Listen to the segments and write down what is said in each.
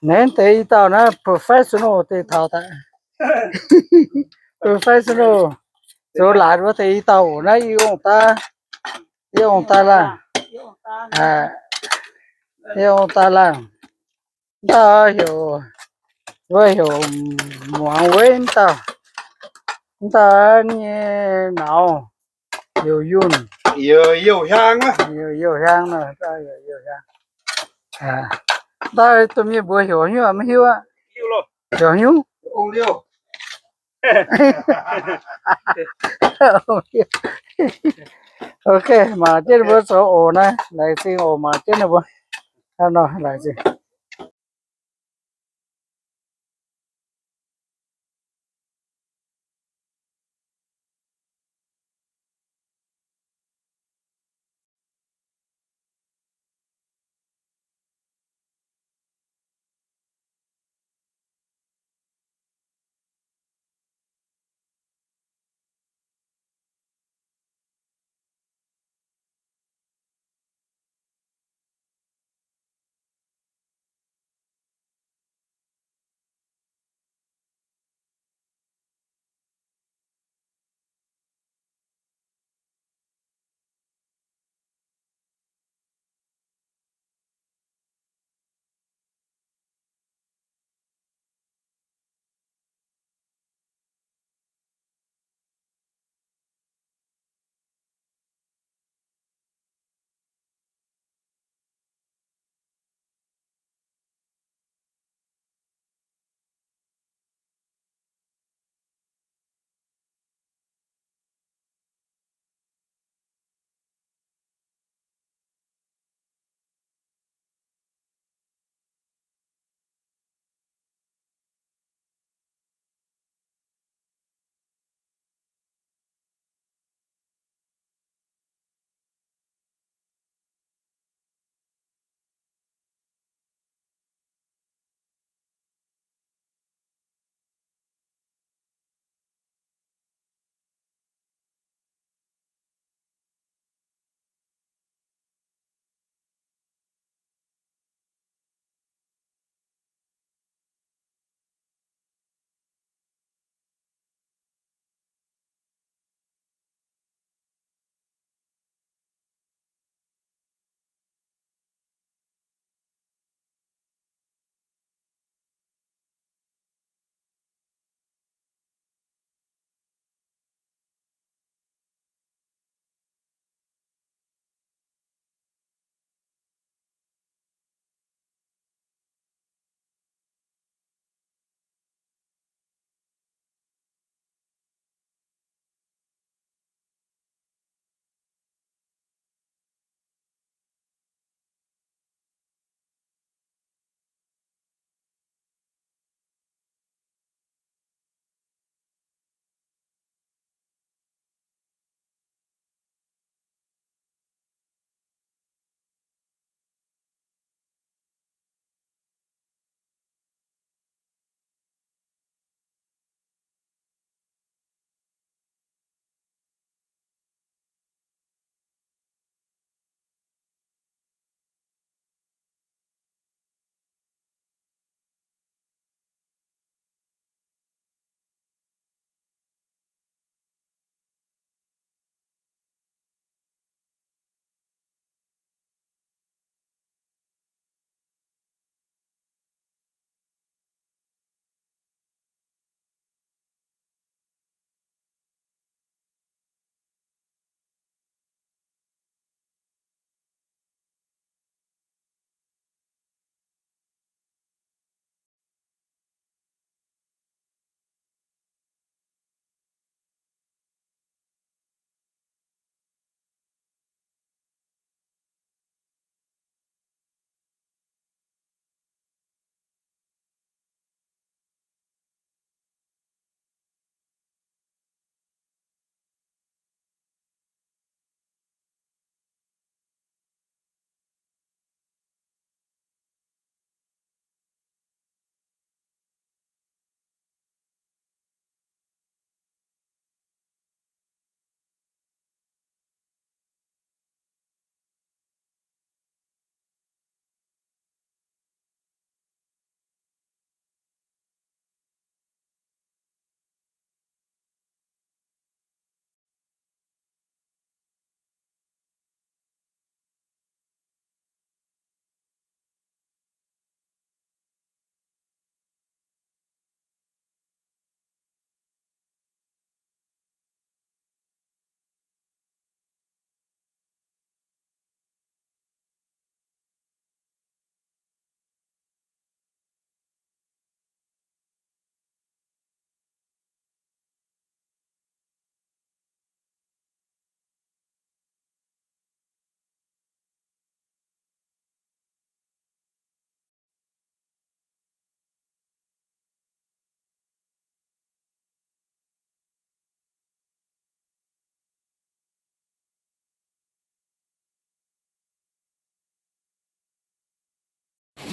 Naaiv deix i dauh naaiv professional deix taux daaih. Professional. Zoux laatc wuov deix i dauh oc. Naaiv yie ong-daaih, yie ong-daaih laangh. Yie ong-daaih laangh. Mv dauh heuc, wuov heuc Muangx Weiv mv dauh. Mv dauh nyei nauz heuc Yunh. Youh Hiang, Youh Hiang nor, Youh Hiang. Mv dauh domh mienh mbuox heuc haaix nyungc maiv hiuv aqv. Heuc haaix nyungc? Ok, mangc jienv ninh mbuo zoux oc naaiv. Laengz zingh oc, mangc jienv ninh mbuo. Hnangv nor, laengz zingh.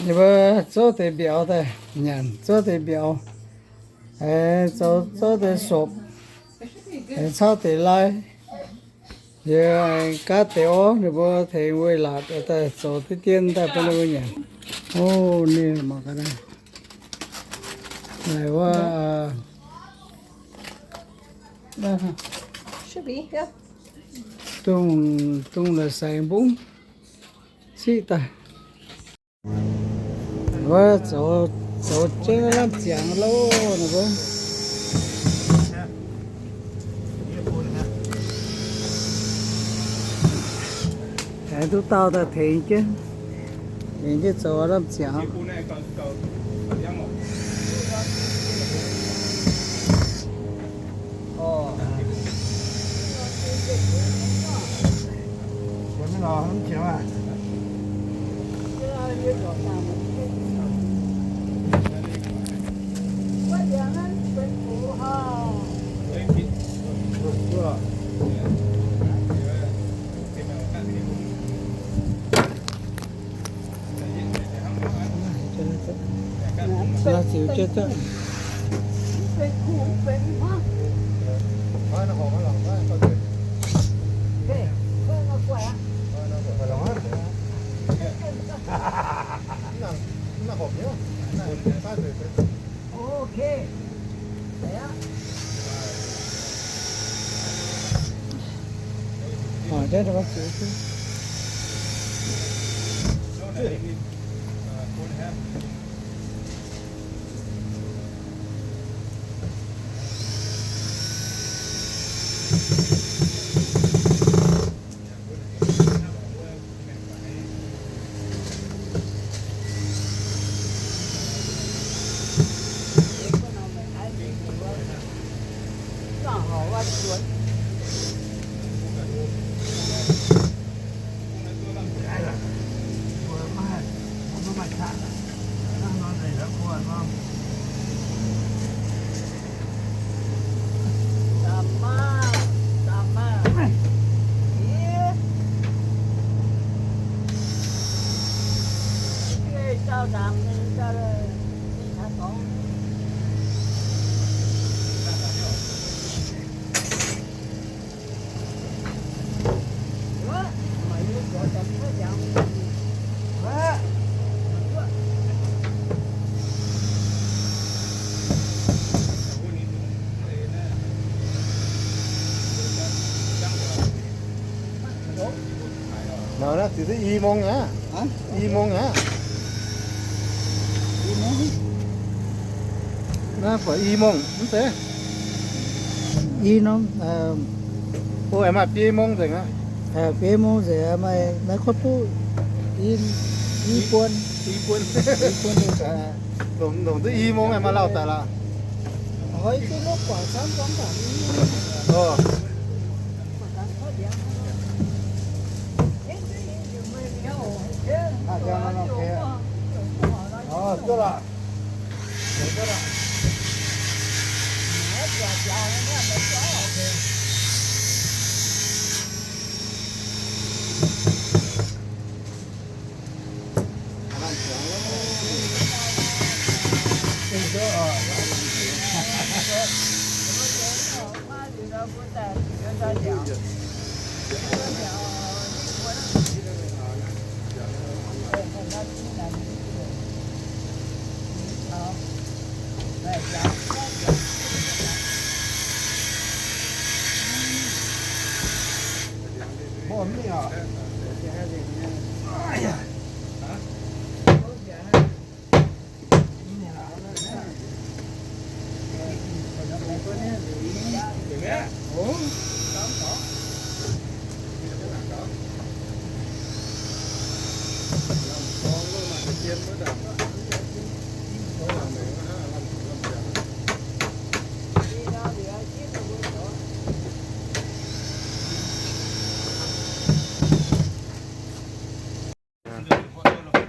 Ninh mbuo zouv deix mbiauz daaih, nyanc zouv deix mbiauz, aengx zoux zouv deix sopc, aengx cauv deix lai. Yie gaav deix orv, ninh mbuo tengx weih laatc daaih zoux deix dien daaih bun ninh mbuo nyanc. O, ninh mangc gaax naaiv. Naaic wuov, dongh, dongh la'saengx mbungv ciqv daaih. Wuov zoux, zoux jienv lamh ziangx loh, ninh mbuo. Aengx duqv dauh daaih tengx jienv, tengx jienv zoux lamh ziangx. Nor naaiv ziux duqv i mong aqv. I mong aqv. Naaiv buatc i mong mv zeiz. I norm, o, aengx maaih biei mong nzengc aqv. Biei mong nzengc, maaih naaiv kotv duqv i, i buon. I buon. Longc duqv i mong aengx maaih lauh daaih lorqc.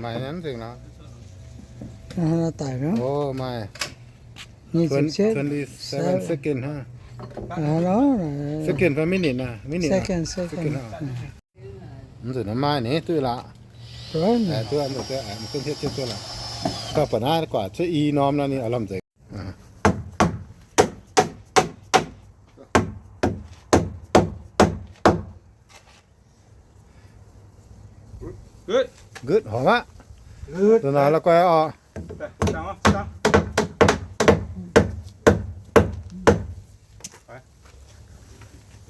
Maaih nzengc nor. Daic nor. O, maaih. Twenty-seven second hnangv. Second fai minute aqv? Minute. Second, second. Mv nzunc maaih ni duqv laqc. Duqv, duqv, duqv, duqv hietv jienv duqv lorqc. Gauh ba'naaiv guaax cuotv i norm nor ninh oix lomh nzengc. Good, horpc aqv. Zuqc naaic la'guaih oc.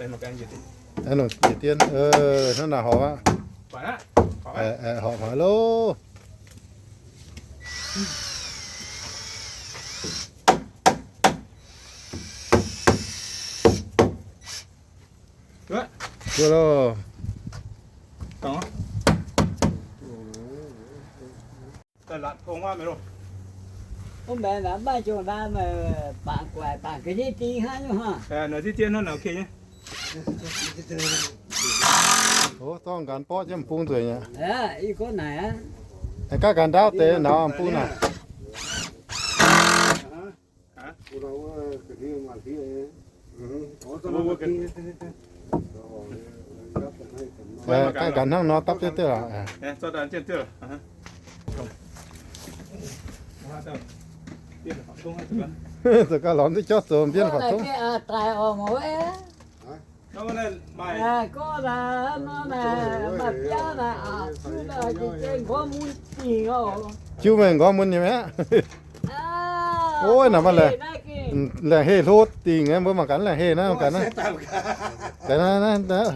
Njiec dien, hnangv naaic horpc aqv. Horpc haic loh. Duqv loh. Ov, maiv maaih jong-laa meih bangc guaic bangc ga'ndiev ding hnangv nyei hnangv. Ov, zorqv nqanx borqv jienv m'bung nzueic nyei. Gaav nqanx ndaauv deix naux m'bung naaic. Gaav nqanx hnangv nor dapv jienv duqv lorqc. Zoux gauh lorz duqv jauv zoux mbienv faaux tongv. Jiuv meih nqorngv mun nyei mi'aqv. Ov, naaic maaih laengz heh hlo dingc nyei, mbuo mangc gaax laengz heh naaiv mangc gaax naaiv.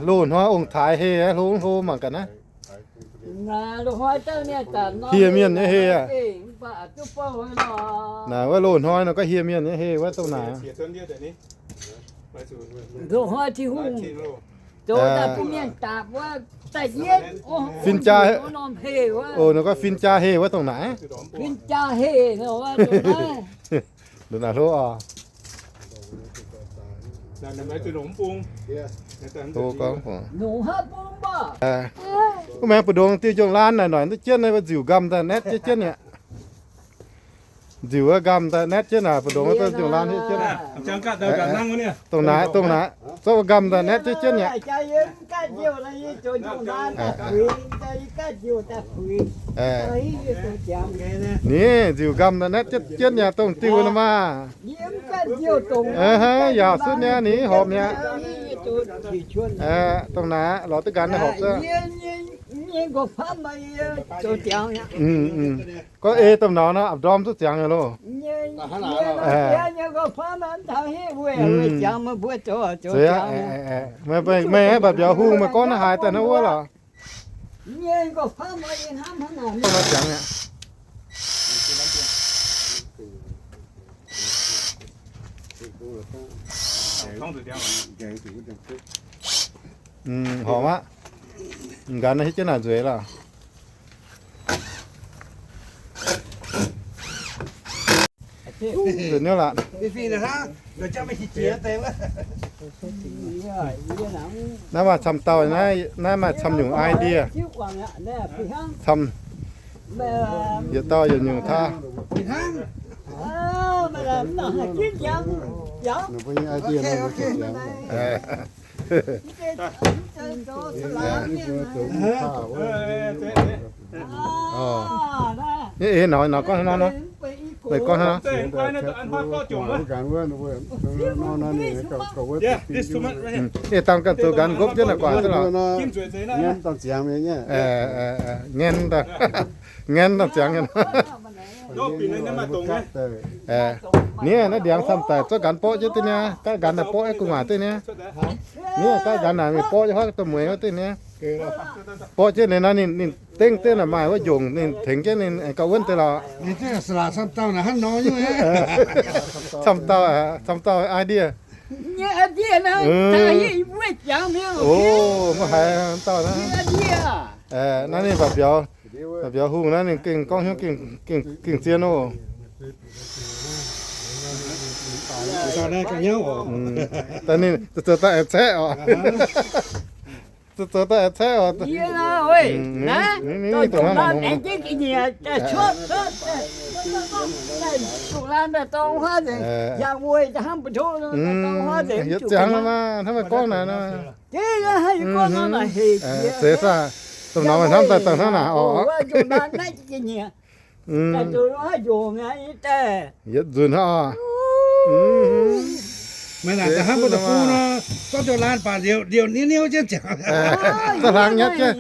Loz-hnoi ong-taaix heh, hlo hlo mangc gaax naaiv. Hieh mienh nyei heh aqv. Naaic wuov loz-hnoi nor gorngv hieh mienh nyei heh wuov dongh naaic. Fin jaa, oc, nor gorngv fin jaa heh wuov dongh naaic. Ndongc naaic hlo oc. Wuov maengx mbu'ndongx diuh njong-laanh naaic noic duqv jienv naaiv, nziuc nqamh daaih naetv jienv jienv aqv. Nziuc wuov nqamh daaih naetv jienv naaic, mbu'ndongx wuov njong-laanh hietv jienv. Dongh naaic, dongh naaic, zorqv wuov nqamh daaih naetv jienv jienv aqv. Ninh nziuc nqamh daaih naetv jienv jienv aqv, dongh diuh nor maah. Yaauc sutv niaa, ninh horpc mi'aqv. Dongh naaic aqv, lorz duqv nqanx naaiv horpc duqv. Gorngv ei domh nauz nor, a'ndorm duqv ziangx nyei loh. Zeiz aqv, meih, meih mbatc mbiauz hungh meih gorngv naaiv haaix daaih naaiv wuov lorqc. Horpc aqv. Nqanx hietv jienv naaic nzueic lorqc. Nzueic niouv lorqc. Naaiv maaih camv dauh, naaiv maaih camv nyungc idea. Camv, yietc dauh yietc nyungc taav. Nyei eix nor, nor gorngv hnangv nor, meih gorngv hnangv nor. Eix dangh ganh zoux nqanx nqopv jienv naaic guaax duqv lorqc. Ngaen dangh ziangx. Ni naaiv ndiangx camv daic zorqv nqanx borqv jienv duqv niaa, gaatv nqanx naaic borqv jienv gu'nguaaic duqv niaa. Ni gaatv nqanx naaic mingh borqv jienv huaav domh mueiz wuov duqv niaa. Borqv jienv liuz nor ninh, ninh dengv jienv naaic maaih wuov njongc ninh tengx jienv ninh gauh wuonv deix lorqc. Camv dauh, camv dauh idea. Mv haiz dauh naaiv. Naaiv ninh mbatc mbiauz, mbatc mbiauz hungh naaiv ninh gengh gorngv hnyouv gengh, gengh zien oc. Daaih ninh zoux daaih aengx caeqv oc. Zoux daaih aengx caeqv oc. Yietc ziangx maah, hnangv meih gorngv naaic nor. Zeiz saah. Domh nor hnamv daaih daaih hnangv naaic oc. Yietc nzunc hnangv oc. Meih naaic daaih hnangv mbuo da'bung nor, zorqv njoux laanh baac liouc liouc niuv niuv jienv ziangx. Da'hlang nyatv jienv.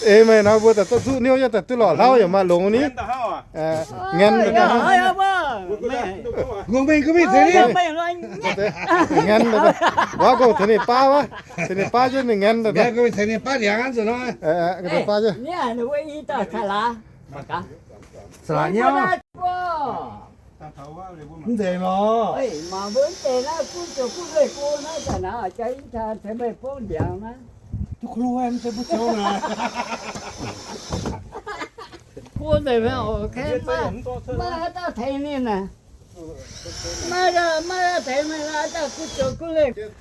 Ei meih nor mbuo daaih zorqv zuqv niuv nyatv daaih duqv lorqc hlauv yaac maaih longx ni. Ngaen, ngaen, wuov gong tengx ninh baav wuov, tengx ninh baav jienv ninh ngaen. Mv nzengc lorqc.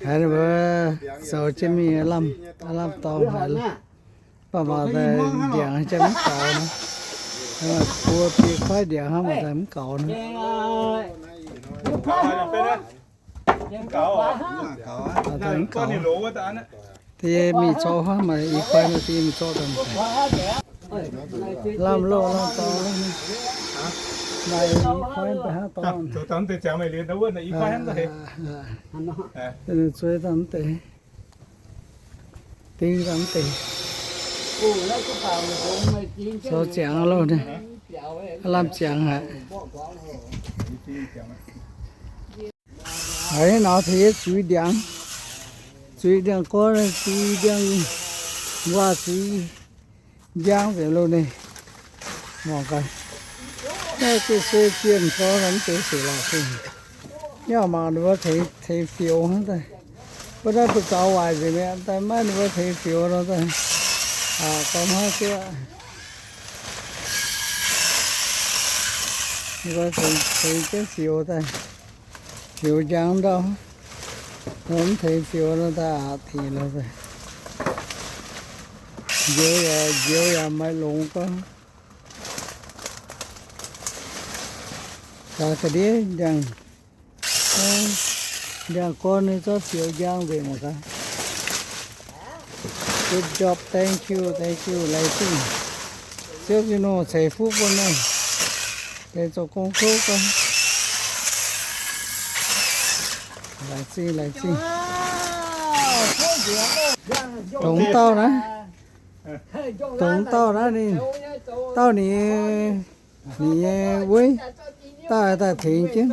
Haiz ninh mbuo zoux jienv mingh lamh, lamh dorngx haic. Baac maaih daaih ndiangx jaa mv gaux nor, buo biei kuaaiv ndiangx hnangv, maaih daaih mv gaux nor. Maaih daaih mv gaux. Da'nyeic mingh zorqv hnangv, maaih i kuaaiv maaih da'nyeic mingh zorqv daaih. Lamh loh lamh dorngx, maaih i kuaaiv daaih hnangv dorngx. Zueiz daaih mv deix. Ding daaih mv deix. Zoux ziangx loh naaiv, lamh ziangx haic. Haiz nor tengx yie zuiz ndiangx, zuiz ndiangx-gorn, zuiz ndiangx-waac, zuiz njang nzengc loh naaiv. Mangc gaax, naaiv se se zienh gorngv mv deix sic lorqc. Yaac mangc ninh mbuo tengx, tengx fioux hnangv daaih. Mbuo naaiv buoz-zaux waaic nzengc mi'aqv, daaih maiv ninh mbuo tengx fioux nor daaih, gorngv hnangv sieqv. Ninh mbuo tengx, tengx jienv fioux daaih, fioux njang ndau. Mv tengx fioux nor daaih aqc dingc loh daaih. Njoux yaac, njoux yaac maaih longx gorngv. Gaax ga'ndiev ndiangx, ndiangx-gorn ninh zorqv fioux njang nzengc mangc gaax. Good job, thank you, thank you, laengz zingh. Ziouv Tin-Hungh ceix fuqv bun meih, deix zoux gong kouv gorngv. Laengz zingh, laengz zingh. Dongh mv dauh naaiv, dongh mv dauh naaiv ninh, dauh ninh, ninh nyei weiv, dauh daaih tengx jienv.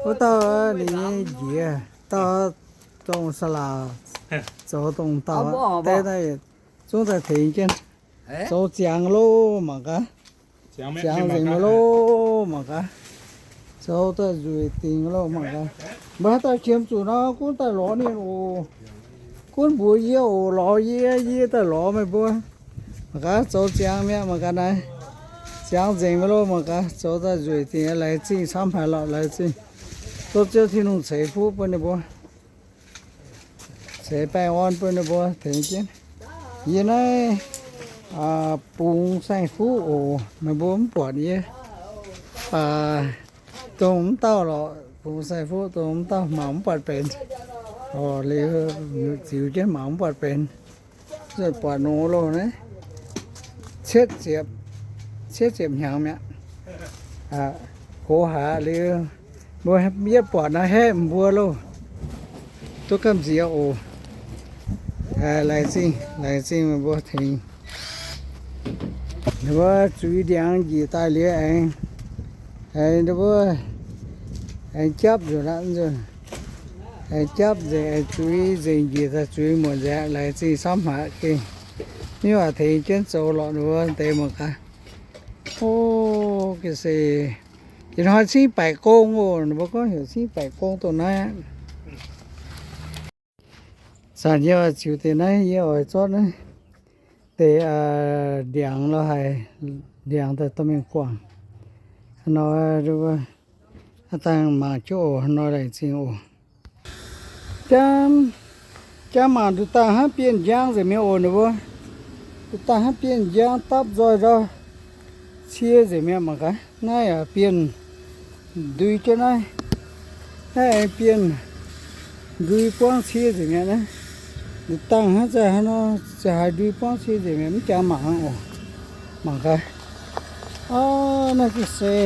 Wuov dauh ninh nyei njiec, dauh dongh sa'laac zoux dongh dauh deix daaih zungv daaih tengx jienv. Zoux ziangx loh mangc gaax. Ziangx nzengc mv loh mangc gaax. Zoux daaih nzueic dingc loh mangc gaax. Mbuo haaix dauh qiemx zuqc nor gunv daaih lorz ninh oc. Gunv mbuox yie oc, lorz yie, yie daaih lorz meih mbuo. Mangc gaax zoux ziangx mi'aqv mangc gaax naaiv. Ziangx nzengc mv loh mangc gaax, zoux daaih nzueic dingc, laengz zingh camv haic lorqc, laengz zingh. Tov Ziouv Tin-Hungh ceix fuqv bun ninh mbuo. Ceix baengh orn bun ninh mbuo tengx jienv. Yie naaiv bungx saeng-fuqv oc, meih mbuo mv buatc yie. Baac dongh mv dauh lorqc, bungx saeng-fuqv dongh mv dauh mangc mv buatc benx. Liuz ziux jienv mangc mv buatc benx. Buatc nongx loh naaiv, cietv ziepc, cietv ziepc hnyangx mi'aqv. Gox haic liuz, mbuo yietv buatc naaiv haeqv mbuo loh. Duqv gamh nziex oc. Laengz zingh, laengz zingh meih mbuo tengx. Ninh mbuo zuiz ndiangx njiec daaih liuz aengx, aengx ninh mbuo aengx japv nzunc aqv, aengx japv nzengc, aengx zuiz nzengc njiec daaih zuiz muonc nzengc, laengz zingh camv haic gengh. Mv baac tengx jienv zoux lorqc ninh mbuo deix mangc gaax. O, ga'se, ih hnoi cingv baeqc gong oc, ninh mbuo gorngv heuc cingv baeqc gong dongh naaiv aqv. Zanc yie oix ziux deix naaiv, yie oix zorqv naaiv deix ndiangx lo haic, ndiangx daaih dorh mingh guangc. Hnoi aa dangh mangc jienv oc, hnoi laengz zingh oc. Jangv, jangv mangc nduqc dangh hnangv bienh njang nzengc mi'aqv oc ninh mbuo. Nduqc dangh hnangv bienh njang dapv nzoih ndau cie nzengc mi'aqv mangc gaax. Naaiv yaac bienh ndui jienv naaiv. Naaiv aengx bienh ndui buangv cie nzengc mi'aqv naaiv. Nduqc dangh hnangv, zaih hnangv nor, zaih haaix ndui buangv cie nzengc mi'aqv, mv jaax mangc aqv. Mangc gaax. Aa, naaiv ga'sie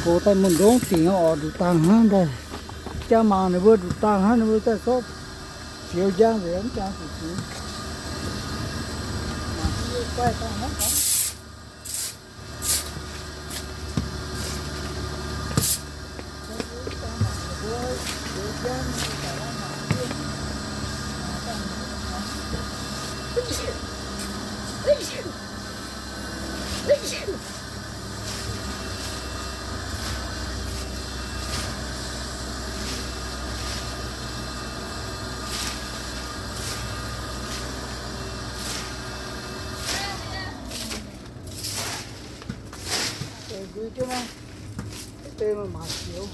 gox daaih mun ndongv dingc oc, nduqc dangh hnangv daaih. Jaa mangc ninh mbuo nduqc dangh hnangv, ninh mbuo daaih zorqv zioux njang nzengc, mv jaax zuqc zioux. Mangc yie guaih dangh hnangv. Deix ndui jienv naaiv, deix maaih zioux.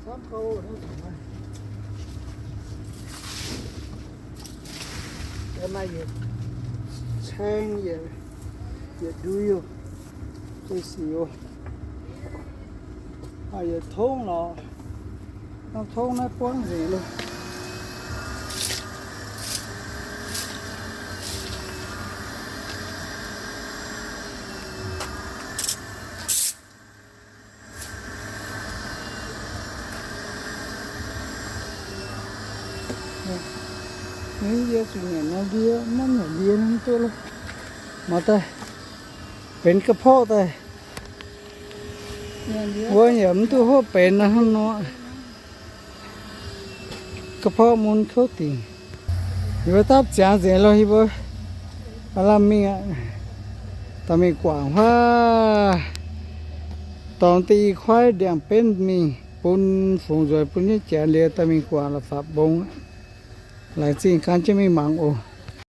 Camv gau naaiv nzunc naaiv. Maaih yietc caeng, yietc ndui oc. Deix sic oc. Maaih yietc tongv lorqc. Norm tongv naaiv buangv nzengc loh. Yie zuqc nyanc naaiv ndie, mv nyanc ndie mv duqv loh. Mangc daaih, benx ga'porqv daaih. Wuov yaac mv duqv hopv benx nor hnangv nor. Ga'porqv mun kouv dingc. Yie mbuo dapv ziangx nzengc loh, yie mbuo aav lamh mingh aqv. Daaih mingh guangc huaav, dorngx deix i kuaaiv ndiangx-benv mingh bun fungx nzueic bun nyei janx liuz daaih mingh guangc la'fapc mbong. Laengz zingh gan jienv mingh mangc oc.